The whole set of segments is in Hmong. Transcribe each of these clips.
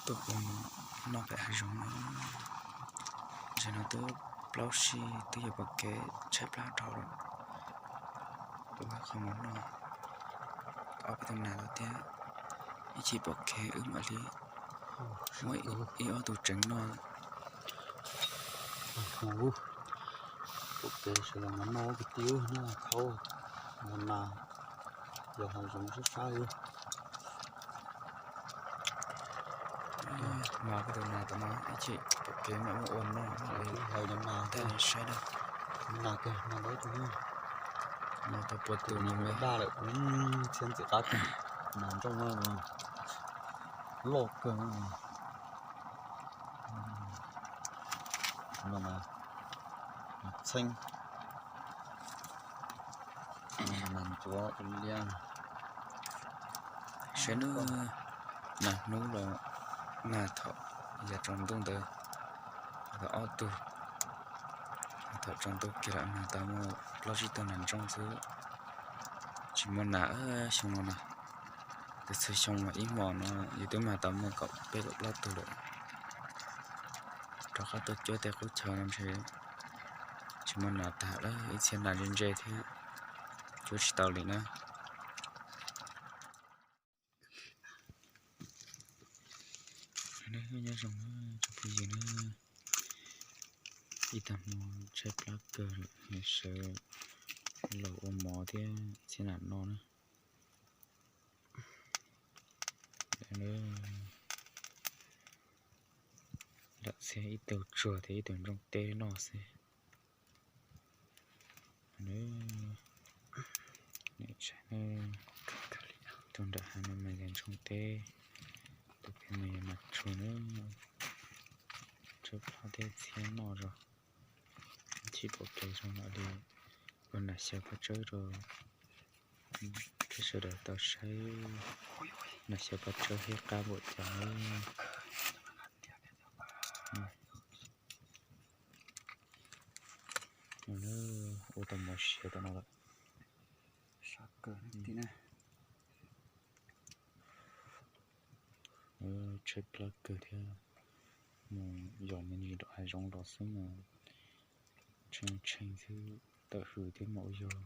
Tuaj ua mov noj pem hav zoov no, ntses no twb plaub si, twb yuav pom kev tshaib plab dhau lawm. Ua qhov mov noj, ob peb tug nas tau thiab, ib chim pom kev wb mam li muab ib ob tug tseev noj. Pom kev sawv daws mas noj kwv tij, noj khaub, noj nas, yog hav zoov sab sab li. Mas peb tus nas tom no ib chim pom kev mam muab ua noj li, hlais cov nas thiab saib na. Nas kawg, nas ntau tus, nas tau pua tus, nas me daj lawm, txhiab ntxim qab kawg. Nas ntsooj loj kawg. No mas txheeb, nas ntxuav ua liab. Saib na, nas hnub los nag thaum yav tsaus ntuj ntawd tau ob tug, thaum tsaus ntuj kiag los nag tau muaj plaub tsib tug nas ntsooj xwb. Tsis muaj nas xyoo no na, tus txhua xyoo mas ib hmos no yus twb mag tau muaj kaum peb kaum plaub tug lawm. Rov qab tuaj cuab tej qub chaw no ntshe tsis muaj nas tag lawm, ib txhia nas ntse ntse thiab, cuab tsis tau li na. Nyob zoo tsoom phooj ywg na, ib tag hmo tshaib plab kawg, sawv los ua mov thiab txhiab nas noj na. Lam txhiab ib tug tsuag thiab ib tug ntsooj teb noj xwb. Tus nram hav no mas yog ntsooj teb, tus pem mas yog nas tsuag na. Tshaib plab thiab txhiab noj zog, tsis pom kev zoo li. Ua nas xyaw paj tsawb rau sawv daws tau saib, nas xyaw paj tsawb thiab qab npaum cas. Ua tau mov siav tom no lawm. Tshaib plab kawg thiab, mus yos me ntsis rau hav zoov los xwb mas tshee tshee xwb, tawm hws thiab mas ua yog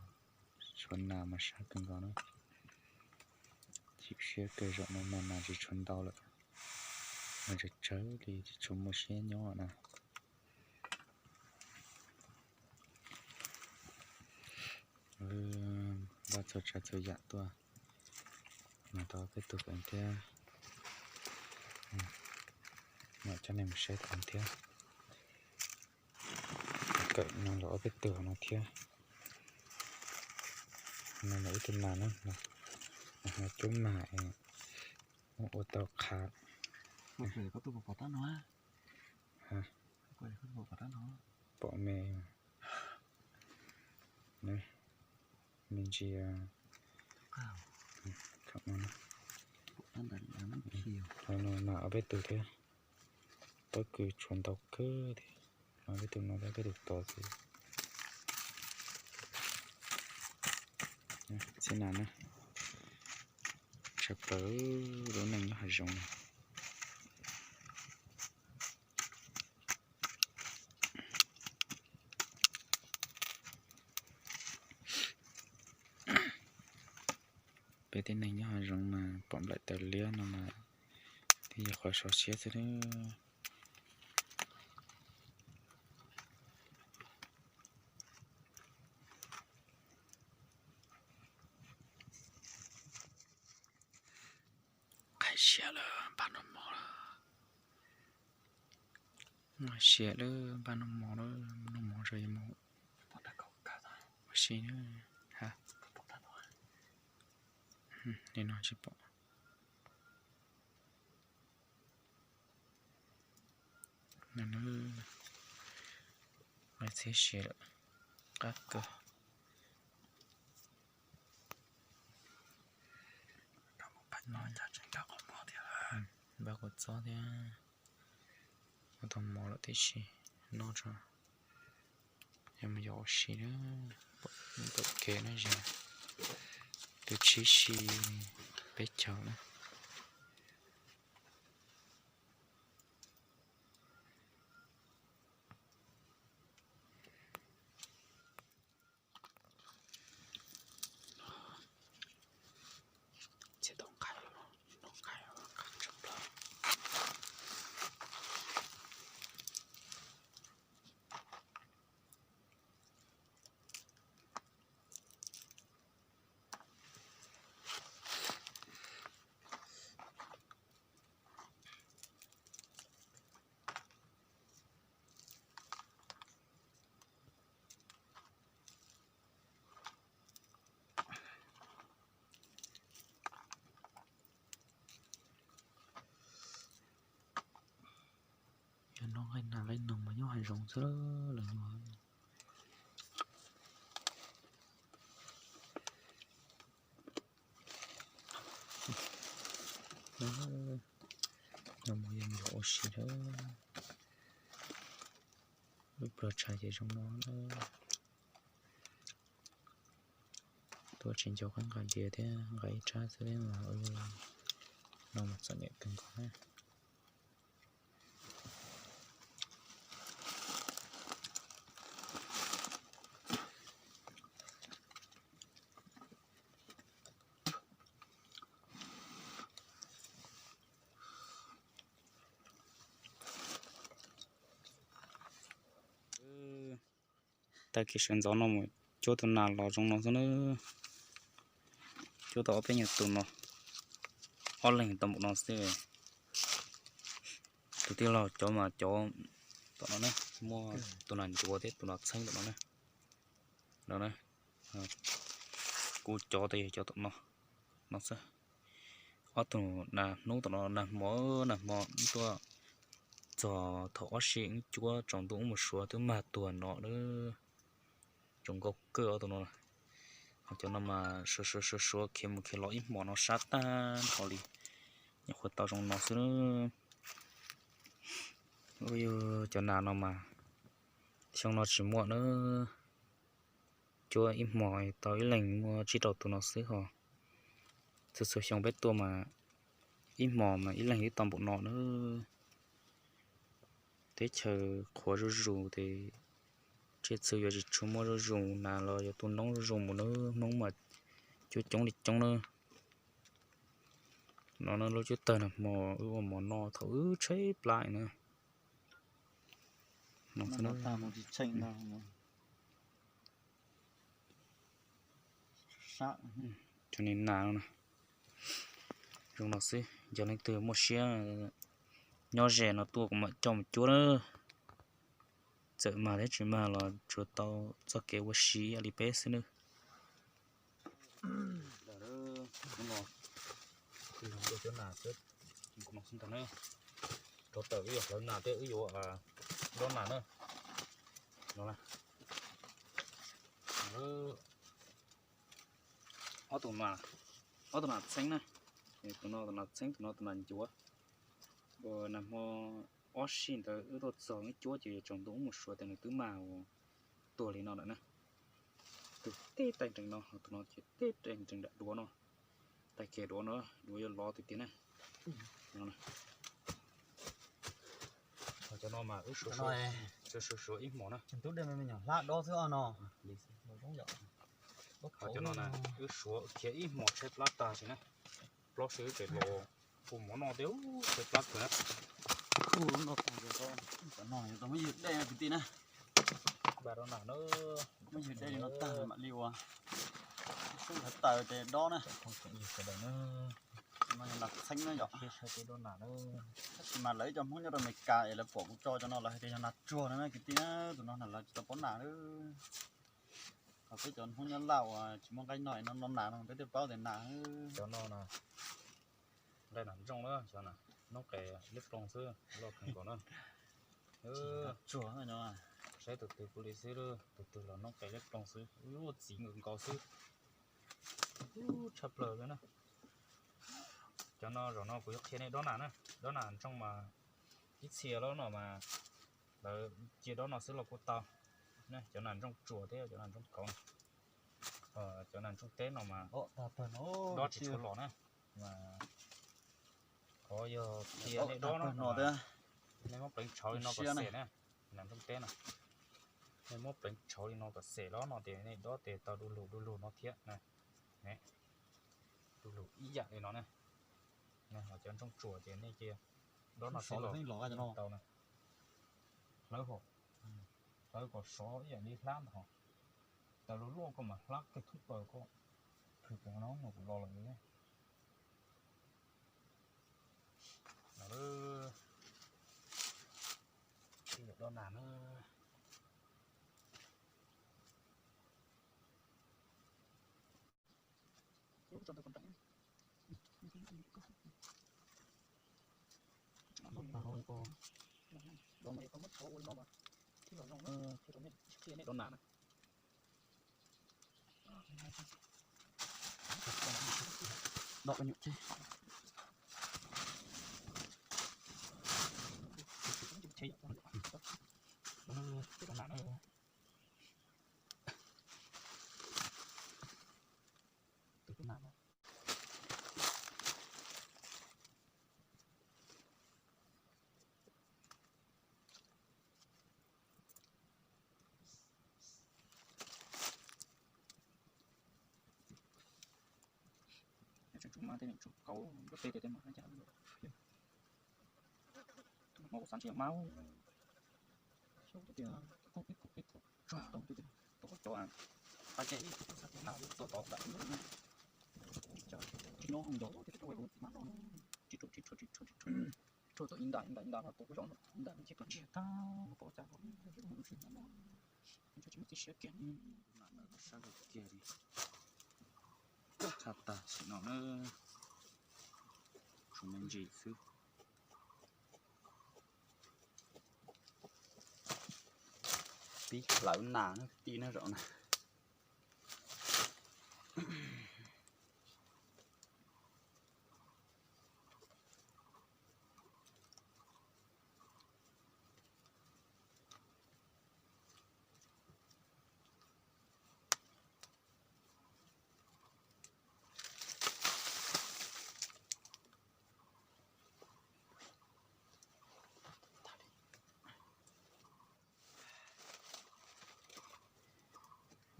tshuav nas mas sab kawg nkaus na. Chim siab kawg, zaum no mas nas tsis tshuav ntau lawm, mas tsawg tsawg li tsis tshuav muaj siab nyob na. Npaj txhua tsav txhua yam tuaj, mas tau peb tug peev thiab, mam coj nej mus saib peev thiab. Kawm no los ob peb tug no thiab. No los ib tug nas na, cub nas es muab ua tau qhav. Pom me, me ntsis. Mas ob peb tug thiab, pob kws tshuav ntau kawg thiab, mas peb tug no thiab peb tug tod xwb. Txhiab nas na, tshaj plaws lub neej nyob hav zoov no. Peb tib neeg nyob hav zoov mas pom nplaim taws liab no mas twb yog qhov sov siab xwb. Qhab siav lawm, npaj noj mov lawm. Qhab siav lawm, npaj noj mov lawm, noj mov tso yuav mus ua si na. Li no tsis pom. Lawv txhiab siav lawm, qab kawg. Npaj kua txob thiab, ua tau mov lawm tib si, noj tso. Yog mus yos ua si na, pom kev na, yog twb tshib si peb caug na. Zoo xwb lawm no. No mus yog mus ua si lawm. Lub plawv tshav ces zoo no. Tuaj tsis nco qab nqa diav thiab, nqa ib tsab xwb thiab mas no mas txom nyem kawg nkaus na. Tag kis sawv ntxov no mus cuab tus nas los zoo no xwb na. Cuab tau ob peb nyuag tus no, ob leeg tau npaum no xwb. Tus tij laug cov mas cov tom no na, muaj tus nas ncuav thiab tus nas txheeb tom no na. No na, kuv cov tes yog cov tom no, no xwb. Ob tug nas hnub tom no, nag hmo, nag hmo tuaj txog thaum ob sij wb cuab tsaus ntuj wb mus suav twb mag tuag no lawm. Tsaus nkaus kawg ob tug no. Ho cov no mas suav suav suav suav khiav mus khiav los ib hmos no sab tag nrho li, nyuam qhuav tau zoo no xwb. Yog cov nas no mas xyoo no tsis muaj na, cuab ib hmos tau ib leeg muaj tsib rau tus no xwb ho. Txhua txhua xyoo peb tuaj mas ib hmos mas ib leeg twb tau npaum no na. Teb chaws qhuav zuj zus ces tsiaj txhu yuav tsis tshua muaj zuj zus, nas los yuav tu noob zuj zus mus na, hnub mas cuab coob li coob na. No lub cuab tawg nag hmo wb ua mov noj thaum wb tshaib plab na. Cov niag nas no na, zoo no xwb, yog leej twg muaj siab nyob ze no tuaj kuv mam coj mus cuab na. Txawm mag thiab tsis mag los tsuas tau txoj kev ua si ib yam li peb xwb nawb. Rov tawm wb yuav hlawv nas thiab wb yuav dob nas na. No, ob tug nas txheeb na, tus no tus nas txheeb, tus no tus nas ncuav. Nag hmo ob sij ntawd wb tuaj txog wb cuab ces tsaus ntuj wb mus suav tes nws twb mag tuag li no lawm na. Tus tib tais nrees no, tus no ces tib tais nrees nram duav no, tais kiag duav no, duav yuav lov tiag tiag na. Cov no mas wb suav suav ib hmos na. Hlab dob xwb no. Cov no wb suav khiav ib hmos tshaib plab tag si na. Plaub sib tseem los ua mov noj thiab tshaib plab kawg na. Cov no tau muab ywg dej kwv tij na. Npaj dob nas na. Muab ywg dej li no tag mam li ua. Sub hlawv taws ces dob na. Nas txheeb na yom. Tab sis mas lawv cov Hmoob nyob rau Amelikas es lawv pom kuv tso cov no lawv hais tias yog nas tsuag no na kwv tij na, tus no na lawv tsis tau paub nas na. Ho peb cov Hmoob nyob Lauj uas tsis muaj nqaij noj es no noj nas no peb thiaj paub tias nas. Cov no na, nqaij nas ntsooj na, cov na noob qes liab ploog xwb, loj kawg nkaus na. Saib tus twg kuj li xwb, tus twg los noob qes liab ploog xwb, lub txiv nkaus nkaus xwb. Ub, tshaj plaws li na. Cov no zaum no kuv yuav qhia nej dob nas na. Dob nas ntsooj mas ib txhia lawm no mas lawv cia dob no xwb los kuj tau. Cov nas ntsooj tsuas thiab cov nas ntsooj kauv, cov nas ntsooj teb no mas dob tsis tshua los na. Mas qhov yog qhia nej dob no, nej muab pleev tshauv li no kom xem na. Nas ntsooj teb no, nej muab pleev tshauv li no kom xem los no ces nej dob tes tau du lug du lug no thiab na. Du lug ib yam li no na. Ho cov ntsooj tsuas ces nej cia dob no xwb los tau na. Hlawv hauv, hlawv kom sov ib yam li hlab ntawd. Taws luaj luaj koj mas hlab kiag thoob plaws koj. Plhws pem no no kuv los lawm. Dob nas na. Rau nas na. Dom nyuam ces. Tsuas mas tej tsuas kauv lub teb tias tej mas cas mus xav tsis yog mab. Xyov tias tau peb thaum peb thaum tso tau tias tau cov qab ceg ib tug xav tias naj tuaj tod tam tsis nyob ncov tias tsis tau ua mas no tsis tshua tsis tshua tsis tshua tsis tshua tau ib nta ib nta ib nta no tau zov ib nta ib txhij tau tsis tag pom cas tsis muaj txij siab kiag. Sab kiag li tshaj tag sim no na, tshuav me ntsis xwb. Pib hlawv nas na kwv tij na zaum na.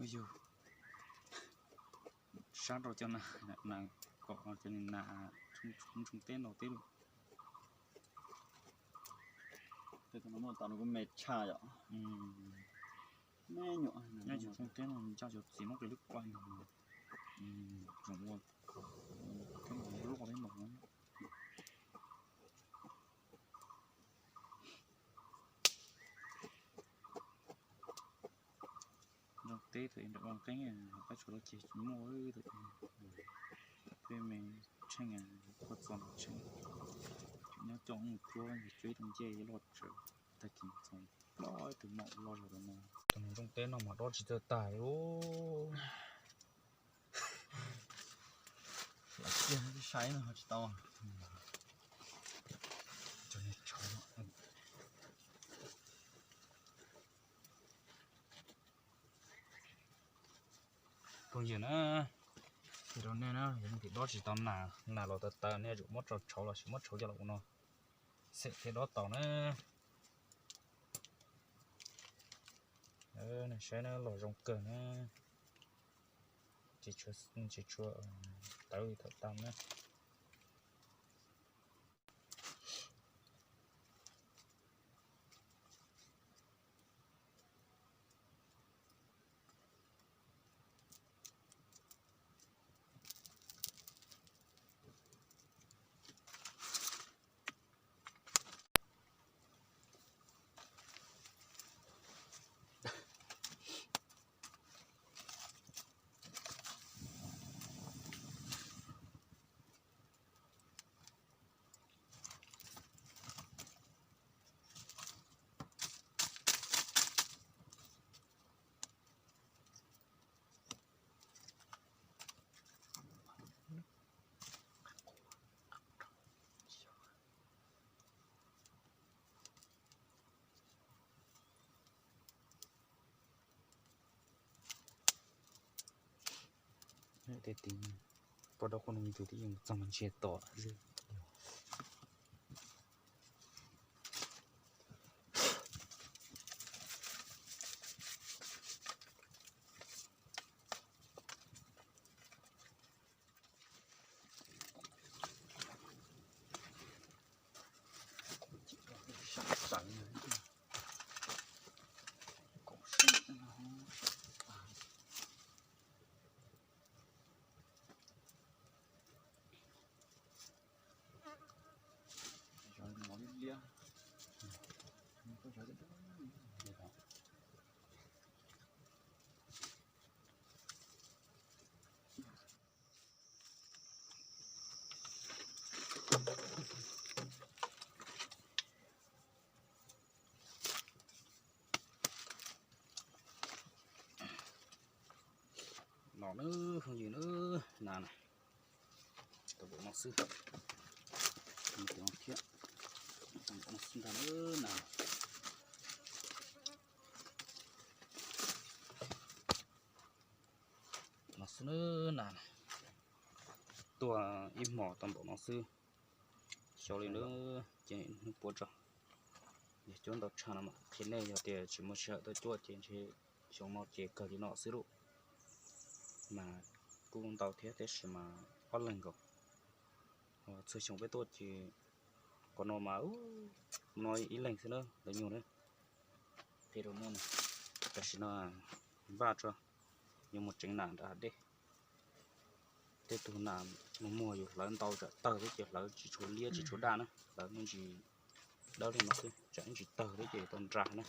Yus sab rau cov nas, nas kom cov nas ntsoog teb no teb lawm. Tej no muaj tau nws kuj me tshaj yom. Me nyuam, nyob cov ntsoog teb no ncaj cov txiv muab qis lub kuaj no, zoo ua loj thiab mas. Ntsoog teb thaum ntawm vaj qeeb, qab tshuav los ces tsis muaj. Peb me tsheej, kua txoos tsheej, nyob coj mus cuab, cuab ib tug ncej loj tsawv, tag kis txoos loj ib tug maum loj zog rau no. Tus ntsoog teb no mas dob tsis txawj tag li. Lawv tiag tsis saib no ho tsis tau. Phooj ywg na, ces rau nej na, yog leej twg dob tsis tau nas, nas los tawv tawv nej yuav tsum muab rau tshauv los sis muab tshauv coj los ua no, xem thiaj dob tau na. Nej saib na, los zoo kawg na, tsis tshua tawv li thaum tas na. Tej tiv poj dab quaj nug tus tib yeej txog mus ntsia tom xwb. Nawb phooj ywg nawb, nas na, tau npaum no xwb, thiab tau npaum no xwb ntag nawb nas. No xwb nawb nas, tuaj ib hmos tau npaum no xwb. Xyov li nawb, ces hnub puav tso, yog cuab ntau tshaj no mas qhia nej, yog tias tsis muaj sij hawm tuaj cuab ces ntshe xyoo no ces kawg li no xwb lauj. Mas kuj ntau thiab tab sis mas ob leeg nkaus, txhua xyoo peb tuaj ces qhov no mas no ib leeg xwb na, lawv nyuag na. Qhia rau nej, tam sim no npaj tso, yuav mus tseev nas nram hav dej. Tej tug nas muag muag yus hlawv ntau tsam tawg thiab ces hlawv tsis tshua liab tsis tshua daj na, hlawv me ntsis dawb li no xwb tsam ib ntsis tawg thiab ces tau nra na.